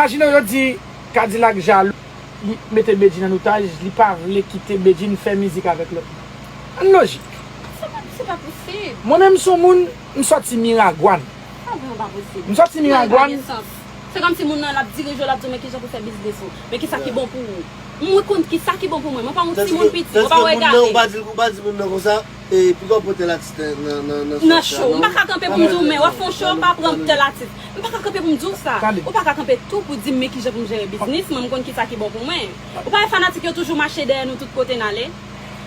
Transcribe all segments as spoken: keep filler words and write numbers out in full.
Imajine w, yo di Kadilak jalou, li mete Bedjine an otaj, li pa vle kite Bedjine fè mizik avèk lòt moun. Ann lojik. Se pa, se pa posib. Mwen menm, m se yon moun, m sòti Miragwàn. Sa vrèman pa posib. M sòti Miragwàn. Se kòmsi moun nan l ap dirije w, l ap di w men kijan pou fè biznis ou, men kisa ki bon pou ou. Mwen konn kisa ki bon pou mwen. Mwen pa yon timoun piti. Mwen pa wè gade. Ou pa di, ou pa di moun nan konsa, e, piga w pran tèl atis nan, nan, nan, nan show sa, non? M pa ka kanpe pou m di w men w ap fè yon show, pa pran tèl atis. M pa ka kanpe pou m di w sa. Ou pa ka kanpe tou pou di m men kijan pou m jere biznis mwen, m konn kisa ki bon pou mwen. Ou pa wè fanatik yo toujou mache dèyè nou tout kote n ale?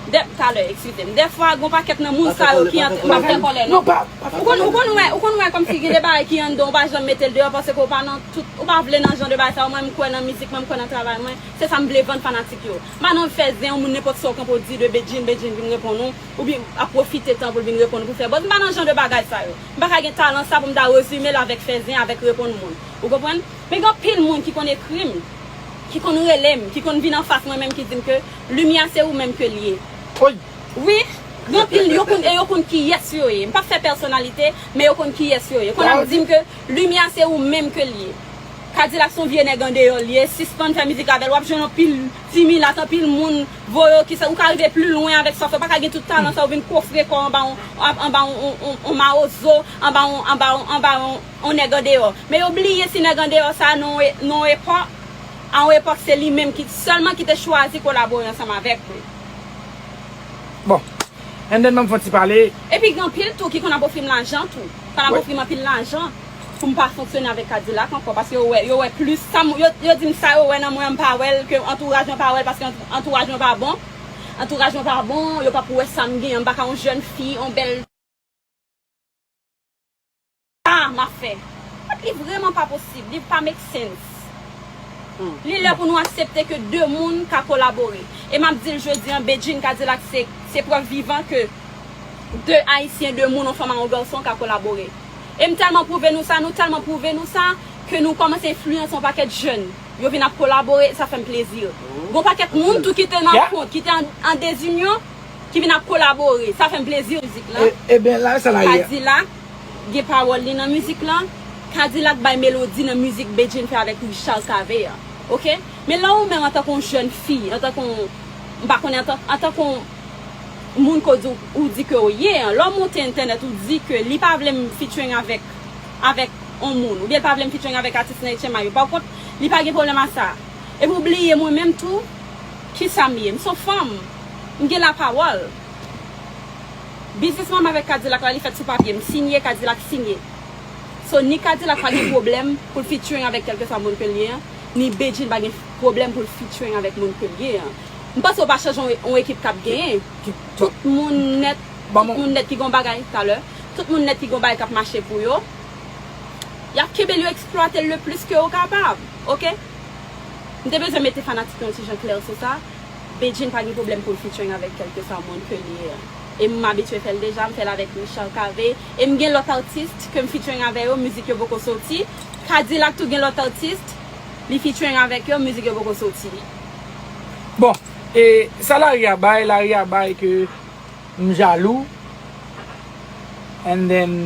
Dè, talè, eskize m. Dèfwa, gon pakèt nan moun sa yo ki antre, m ap fè kòlè, non. Ou konn, ou konn wè, ou konn wè kòmsi gen de bagay ki anndan, ou pa janm mete l deyò paske ou pa nan tout, ou pa vle nan jan de bagay sa yo. Mwen, m kwè nan mizik mwen, m kwè nan travay mwen. Se sa m vle vann fanatik yo. M pa nan fè zen yon moun nenpòt sa w kanpe w di de Bedjine, Bedjine vin reponn ou, oubyen ap pwofite tan pou l vin reponn ou pou fè buzz. M pa nan jan de bagay sa yo. M pa ka gen talan sa pou m ta rezime l avèk fè zen, avèk reponn moun. Ou konprann? Men gen anpil moun ki konn ekri m, ki konn rele m, ki konn vin anfas mwen menm ki di m ke Limyè se ou menm ke l ye. Wi, gen anpil yo konn, e yo konn kiyès yo ye. M p ap fè pèsonalite, men yo konn kiyès yo ye. Konn ap di m ke Limyè se ou menm ke l ye. Kadilak se yon vye nèg andeyò l ye, sispann fè mizik avè l. W ap jwenn anpil ti milat, anpil moun voye w ki sa, ou ka rive pli lwen avèk sa w fè. Ou pa ka gen tout talan sa, ou vin kofre kò w anba yon, anba yon, yon, yon, yon mawozo, anba yon, anba yon, anba yon, yon nèg andeyò. Men yo bliye si nèg andeyò sa nan yon, nan yon epòk, a yon epòk se li menm ki, sèlman ki te chwazi kolabore ansanm avèk mwen. Bon, and then ban m fè yon ti pale. Epi gen anpil tou ki konn ap ofri m lajan tou. Konn ap ofri m anpil lajan pou m pa fonksyone avèk Kadilak ankò, paske yo wè, yo wè plis sa m, yo, yo di m sa yo wè nan mwen, m pa wè l, ke antouraj mwen pa wè l, paske antou-, antouraj mwen pa bon. Antouraj mwen pa bon, yo p ap wè sa m genyen, m pa ka yon jèn fi, yon bèl sa m ap fè. Li vrèman pa posib, li pa make sense. Li lè pou nou aksepte ke de moun ka kolabore. E m ap di l jodi an, Bedjine Kadilak se, se prèv vivan ke de Ayisyen, de moun, yon fanm a yon gason ka kolabore. E m tèlman pwouve nou sa, nou tèlman pwouve nou sa, ke nou kòmanse enfliyanse yon pakèt jèn. Yo vin ap kolabore, sa fè m plezi. Gon pakèt moun tou ki te nan kont, ki te an, an dezinyon, ki vin ap kolabore. Sa fè m plezi mizik lan. E, ebyen, la, sa la ye. Kadilak gen pawòl li nan mizik lan. Kadilak bay melodi nan mizik Bedjine fè avèk Richard Cavé a. Oke? Men lè ou menm antanke yon jèn fi, antanke yon, m pa konnen, antan, antanke yon moun ke w di, ou di ke w ye an, lè w monte entènèt, ou di ke li pa vle m featuring avèk, avèk yon moun, oubyen li pa vle m featuring avèk atis nan H M I yo. Pa kont, li pa gen pwoblèm a sa. Epi w bliye mwen menm tou, kisa m ye? M se yon fanm. M gen lapawòl. Biznis mwen avèk Kadilak la, li fèt sou papye. M sinye, Kadilak sinye. So, ni Kadilak pa gen pwoblèm pou l featuring avèk kèlkeswa moun ke l ye an, ni Bedjine pa gen pwoblèm pou l featuring avèk moun ke l ye an. M panse w pa chanje yon, yon ekip k ap genyen. Tout moun nèt, tout moun nèt ki gen yon bagay talè, tout moun nèt ki gen yon bagay k ap mache pou yo, y ap kenbe l, yo eksplwate l le plis ke yo kapab. Oke? M te bezwen mete fanatik yo yon ti jan klè sou sa. Bedjine pa gen pwoblèm pou l featuring avèk kèlkeswa moun ke li ye an. E m abitye fè l deja, m fè l avèk Richard Cavé. E m gen lòt atis ke m featuring avè yo, mizik yo poko soti. Kadilak tou gen lòt atis, li featuring avèk yo, mizik yo poko soti. Bon, e sa lari a bay, lari a bay ke m jalou. And then,